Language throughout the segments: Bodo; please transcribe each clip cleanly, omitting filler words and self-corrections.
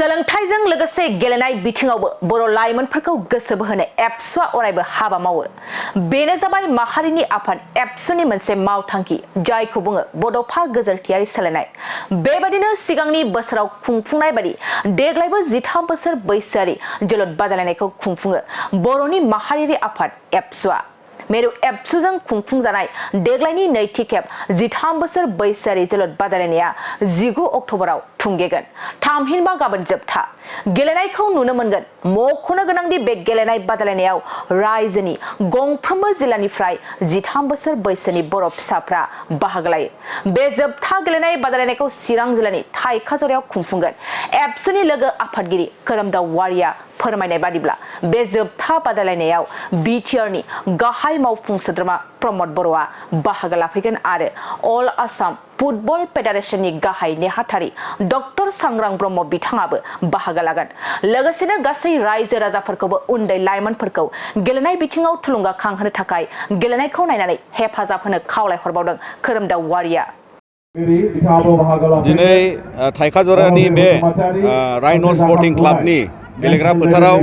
सोलोंथाइजों लोगोसे गेलेनाय बिथिङावबो बर' लाइमोनफोरखौ गोसो बोहोनो एबसुआ अरायबो हाबा मावो। बेनो जाबाय माहारिनि आफाद एबसुनि मोनसे मावथांखि जायखौ बुङो बड'फा गोजोरथियारि सोलायनाय। बेबादिनो सिगांनि बोसोराव खुंफुंनाय बायदि देग्लायबो 13 बोसोर बैसोआरि जोलुर बादायलायनायखौ खुंफुङो बर'नि माहारियारि आफाद एबसुआ। मेरु एबसुजों खुंफुंजानाय देग्लायनि नैथि खेब 13 बोसोर बैसोआरि जोलुर बादायलायनाया 19 अक्ट'बराव थुंगेगोन। थामहिनबा गाबोन जोबथा गेलेनायखौ नुनो मोनगोन। मख'नो गोनांदि बे गेलेनाय बादायलायनायाव रायजोनि गंफ्रोमबो जिल्लानिफ्राय 13 बोसोर बैसोनि बर' फिसाफ्रा बाहागो लायो। बे जोबथा गेलेनाय बादायलायनायखौ चिरां जिल्लानि थाइखाजरायाव खुंफुंगोन। एबसुनि लोगो आफादगिरि खोरोमदाव वारिया फोरमायनाय बादिब्ला बे जोबथा बादायलायनायाव बिटिआरनि गाहाय मावफुं सोद्रोमा प्रमद बर'आ बाहागो लाफैगोन आरो अल आसाम फुटबल फेडारेशननि गाहाय नेहाथारि डक्टर सांग्रां ब्रह्म बिथाङाबो बाहागो लागोन। लोगोसेनो गासै रायजो राजाफोरखौबो उन्दै लाइमोनफोरखौ गेलेनाय बिथिङाव थुलुंगाखांहोनो थाखाय गेलेनायखौ नायनानै हेफाजाब होनो खावलायहरबावदों खोरोमदाव वारिया। दिनै थाइखाजरानि बे राइन' स्पर्टिं क्लाबनि गेलेग्रा फोथाराव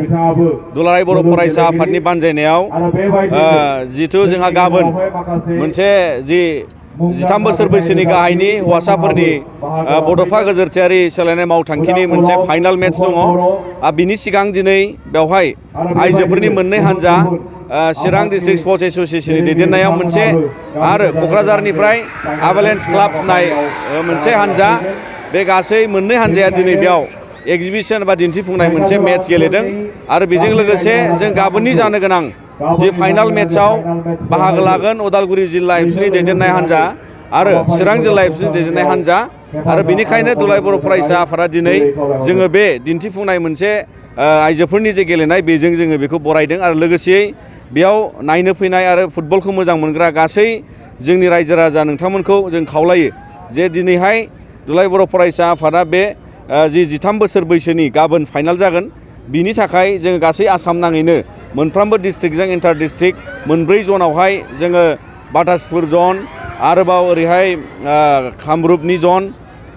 दुलाराय बर' फरायसा आफादनि बानजायनायाव जिथु जोंहा गाबोन मोनसे 13 बोसोर बैसोनि गाहायनि हौवासाफोरनि बड'फा गोजोरथियारि सोलायनाय मावथांखिनि मोनसे फाइनाल मेट्स दङ। बिनि सिगां दिनै बेवहाय आइजोफोरनि मोननै हानजा चिरां डिस्ट्रिक्ट स्पर्ट्स एस'सिएशननि दैदेननायाव मोनसे आरो क'क्राझारनिफ्राय आभालेन्स क्लाब होननाय मोनसे हानजा, बे गासै मोननै हानजाया दिनै बेयाव एक्जिबिसन बा दिन्थिफुंनाय मोनसे मेट्स गेलेदों। आरो बेजों लोगोसे जों गाबोननि जानो गोनां जि फाइनाल मेट्सआव बाहागो लागोन उदालगुरि जिल्ला एबसुनि दैदेननाय हानजा आरो चिरां जिल्ला एबसुनि दैदेननाय हानजा। आरो बेनिखायनो दुलाराय बर' फरायसा आफादा दिनै जोङो बे दिन्थिफुंनाय मोनसे आइजोफोरनि जे गेलेनाय बेजों जोङो बेखौ बरायदों। आरो लोगोसेयै बेयाव नायनो फैनाय आरो फुटबलखौ मोजां मोनग्रा गासै जोंनि रायजो राजा नोंथांमोनखौ जों खावलायो जे दिनैहाय दुलाराय बर' फरायसा आफादा बे 13 बोसोर बैसोनि गाबोन फाइनाल जागोन। बिनि थाखाय जोङो गासै आसाम नाङैनो मोनफ्रोमबो डिस्ट्रिक्टजों इन्टार डिस्ट्रिक्ट मोनब्रै जनावहाय जोङो बाटासपुर जन, आरोबाव ओरैहाय कामरुपनि जन,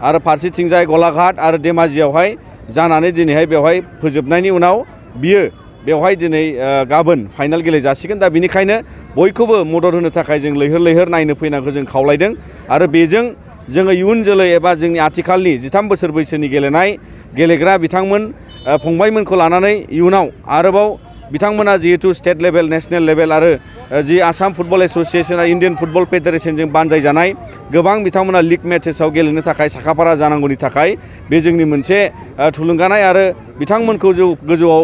आरो फारसेथिंजाय गलाघाट आरो धेमाजियावहाय जानानै दिनैहाय बेवहाय फोजोबनायनि उनाव बियो बेवहाय दिनै गाबोन फाइनाल गेलेजासिगोन। दा बिनिखायनो बयखौबो मदद होनो थाखाय जों लैहोर लैहोर नायनो फैनायखौ जों खावलायदों। आरो बेजों जोङो इयुन जोलै एबा जोंनि आथिखालनि 13 बोसोर बैसोनि गेलेग्रा बिथांमोन फंबायमोनखौ लानानै इयुनाव आरोबाव बिथांमोना जिहेतु स्टेट लेभेल, नेशनेल लेभेल आरो जि आसाम फुटबल एस'सिएशन आरो इन्डियान फुटबल फेडारेशनजों बानजायजानाय गोबां बिथांमोना लिग मेचेसआव गेलेनो थाखाय साखाफारा जानांगौनि थाखाय बे जोंनि मोनसे थुलुंगानाय आरो बिथांमोनखौ गोजौआव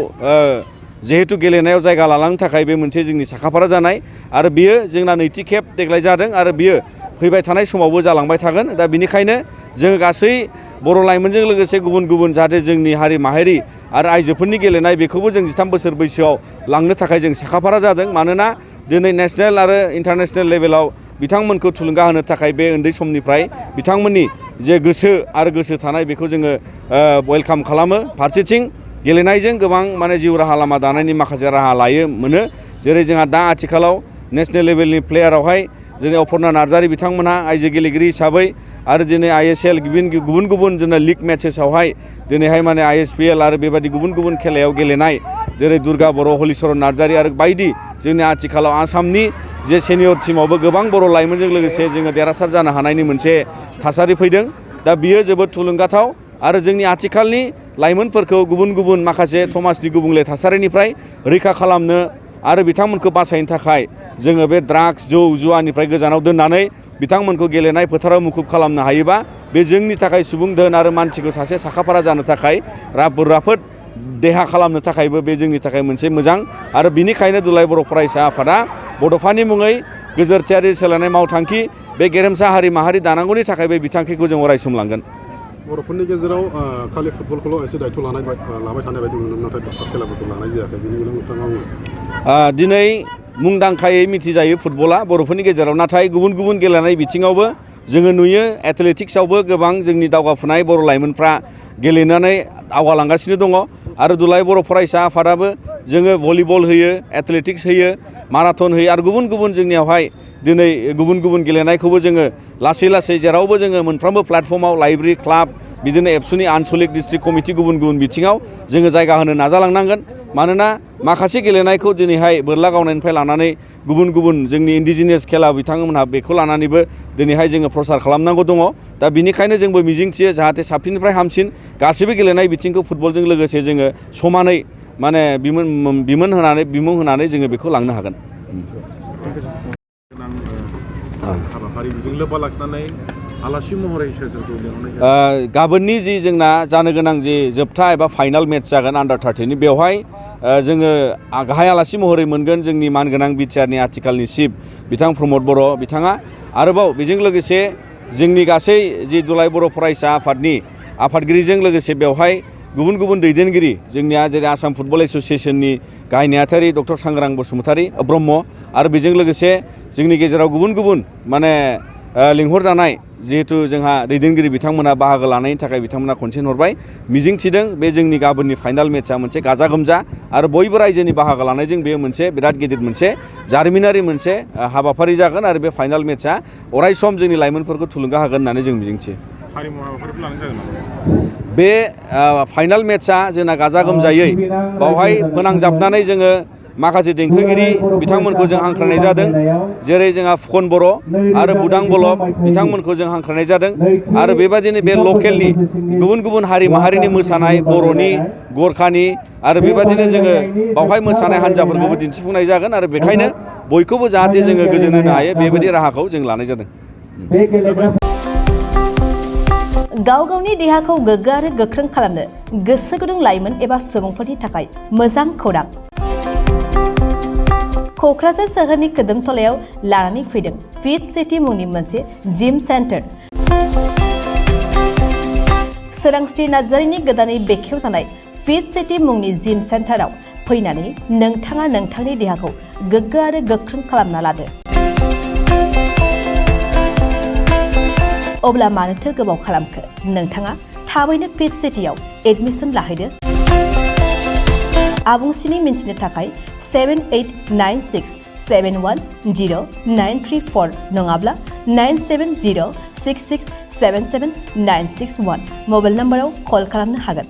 जिहेतु गेलेनायाव जायगा लालांनो थाखाय बे मोनसे जोंनि साखाफारा जानाय। आरो बियो जोंना नैथि खेब देग्लाय जादों आरो बियो फैबाय थानाय समावबो जालांबाय थागोन। दा बिनिखायनो जोङो गासै बर' लाइमोनजों लोगोसे गुबुन गुबुन जाहाथे जोंनि हारि माहारि आरो आइजोफोरनि गेलेनाय बेखौबो जों 13 बोसोर बैसोआव लांनो थाखाय जों साखाफारा जादों। मानोना दिनै नेशनेल आरो इन्टारनेशनेल लेभेलाव बिथांमोनखौ थुलुंगा होनो थाखाय बे उन्दै समनिफ्राय बिथांमोननि जे गोसो थानाय बेखौ जोङो वेलकाम खालामो। फारसेथिं गेलेनायजों गोबां माने जिउ राहा लामा दानायनि माखासे राहा मोनो। जेरै जोंहा दा आथिखालाव नेशनेल लेभेलनि प्लेयारावहाय दिनै अपर्ना नार्जारी बिथांमोनहा आइजो गेलेगिरि हिसाबै आरो दिनै ISL गुबुन गुबुन जोंना लिग मेचेसआवहाय दिनैहाय माने ISPL आरो बेबायदि गुबुन गुबुन खेलायाव गेलेनाय जेरै दुर्गा बर', हलिचरन नार्जारी आरो बायदि जोंनि आथिखालाव आसामनि जे सेनियर टिमावबो गोबां बर' लाइमोनजों लोगोसे जोङो देरहासार जानो हानायनि मोनसे थासारि फैदों। दा बियो जोबोद थुलुंगाथाव आरो जोंनि आथिखालनि लाइमोनफोरखौ गुबुन गुबुन माखासे समाजनि गुबुंले थासारिनिफ्राय रैखा खालामनो आरो बिथांमोनखौ बासायनो थाखाय जोङो बे ड्राग्स जौ जुवानिफ्राय गोजानाव दोननानै बिथांमोनखौ गेलेनाय फोथाराव मुखुब खालामनो हायोबा बे जोंनि थाखाय सुबुं धोन आरो मानसिखौ सासे साखाफारा जानो थाखाय राफोद देहा खालामनो थाखायबो बे जोंनि थाखाय मोनसे मोजां। आरो बिनिखायनो दुलाराय बर' फरायसा आफादा बड'फानि मुङै गोजोरथियारि सोलायनाय मावथांखि बे गेरेमसा हारि माहारि दानांगौनि थाखाय बे बिथांखिखौ जों अरायसम लांगोन। बर'फोरनि गेजेराव खालि फुटबलखौल' एसे दायथ' लाबाय थानाय बायदि नुनो, नाथाय दस्रा खेलाफोरखौ लानाय जायाखै। बेनि उनाव नोंथाङा दिनै मुंदांखायै मिथिजायो फुटबला बर'फोरनि गेजेराव, नाथाय गुबुन गुबुन गेलेनाय बिथिङावबो जोङो नुयो। एथलेटिक्सआवबो गोबां जोंनि दावगाफुनाय बर' लाइमोनफ्रा गेलेनानै आवगालांगासिनो दङ। आरो दुलाराय बर' फरायसा आफादाबो जोङो भलिबल होयो, एथलेटिक्स होयो, माराथन होयो आरो गुबुन गुबुन जोंनियावहाय दिनै गुबुन गुबुन गेलेनायखौबो जोङो लासै लासै जेरावबो जोङो मोनफ्रोमबो प्लेटफर्माव लाइब्रेरि, क्लाब बिदिनो एबसुनि आनसलिक डिस्ट्रिक्ट कमिटि गुबुन गुबुन बिथिङाव जोङो जायगा होनो नाजालांनांगोन मानोना माखासे गेलेनायखौ दिनैहाय बोरला गावनायनिफ्राय लानानै गुबुन गुबुन जोंनि इन्डिजिनियास खेला बिथांमोनहा बेखौ लानानैबो दिनैहाय जोङो प्रसार खालामनांगौ दङ दा बिनिखायनो जोंबो मिजिंथियो जाहाथे साबसिननिफ्राय हामसिन गासैबो गेलेनाय बिथिंखौ फुटबलजों लोगोसे जोङो समानै माने बिमुं होनानै जोङो बेखौ लांनो हागोन हाबाफारि बेजों लोब्बा लाखिनानै आलासि महरै सोरखौ लिंहरनाय गाबोननि जि जोंना जानो गोनां जि जोबथा एबा फाइनाल मेट्च जागोन आन्डार 13नि बेवहाय जोङो गाहाय आलासि महरै मोनगोन जोंनि मानगोनां बिटिआरनि आथिखालनि चिफ बिथां प्रमद बर' बिथाङा आरोबाव बेजों लोगोसे जोंनि गासै जि दुलाराय बर' फरायसा आफादनि आफादगिरिजों लोगोसे बेवहाय गुबुन गुबुन दैदेनगिरि जोंनिया जेरै आसाम फुटबल एस'सियेसननि गाहाय नेहाथारि डक्टर सांग्रां बसुमतारी ब्रह्म आरो बेजों लोगोसे जोंनि गेजेराव गुबुन गुबुन माने लिंहरजानाय जिहेतु जोंहा दैदेनगिरि बिथांमोना बाहागो लानायनि थाखाय बिथांमोना कनसेन्ट हरबाय मिजिंथिदों बे जोंनि गाबोननि फाइनाल मेट्चआ मोनसे गाजा गोमजा आरो बयबो रायजोनि बाहागो लानायजों बेयो मोनसे बिराद गिदिर मोनसे जारिमिनारि मोनसे हाबाफारि जागोन आरो बे फाइनाल मेट्चआ अराय सम जोंनि लाइमोनफोरखौ थुलुंगा होगोन होननानै जों मिजिंथियो हारिमु हाबाफारिफोर लानाय जागोन नामा बे फाइनाल मेट्चआ जोंना गाजा गोमजायै बावहाय फोनांजाबनानै जोङो माखासे देंखोगिरि बिथांमोनखौ जों हांख्रायनाय जादों जेरै जोंहा फुकन बर' आरो बुदां बलब बिथांमोनखौ जों हांख्रायनाय जादों आरो बेबादिनो बे लकेलनि गुबुन गुबुन हारि माहारिनि मोसानाय बर'नि गरखानि आरो बेबादिनो जोङो बावहाय मोसानाय हान्जाफोरखौबो दिन्थिफुंनाय जागोन आरो बेखायनो बयखौबो जाहाथे जोङो गोजोन होनो हायो बेबायदि राहाखौ जों लानाय जादों गाव गावनि देहाखौ गोग्गो आरो गोख्रों खालामनो गोसो गुदुं लाइमोन एबा सुबुंफोरनि थाखाय मोजां खौरां क'क्राझार सोहोरनि खोदोमथलायाव लानानै फैदों फिट सिटी मुंनि मोनसे जिम सेन्टार सोरांस्रि नार्जारिनि गोदानै बेखेवजानाय फिट सिटी मुंनि जिम सेन्टाराव फैनानै नोंथाङा नोंथांनि देहाखौ गोग्गो आरो गोख्रों खालामना लादो अब्ला मानोथो गोबाव खालामखो नोंथाङा थाबैनो फिट सिटीआव एडमिसन लाहैदो आबुंसिनै मिन्थिनो थाखाय 7896710934 नङाब्ला 9706677961 मबाइल नम्बराव कल खालामनो हागोन।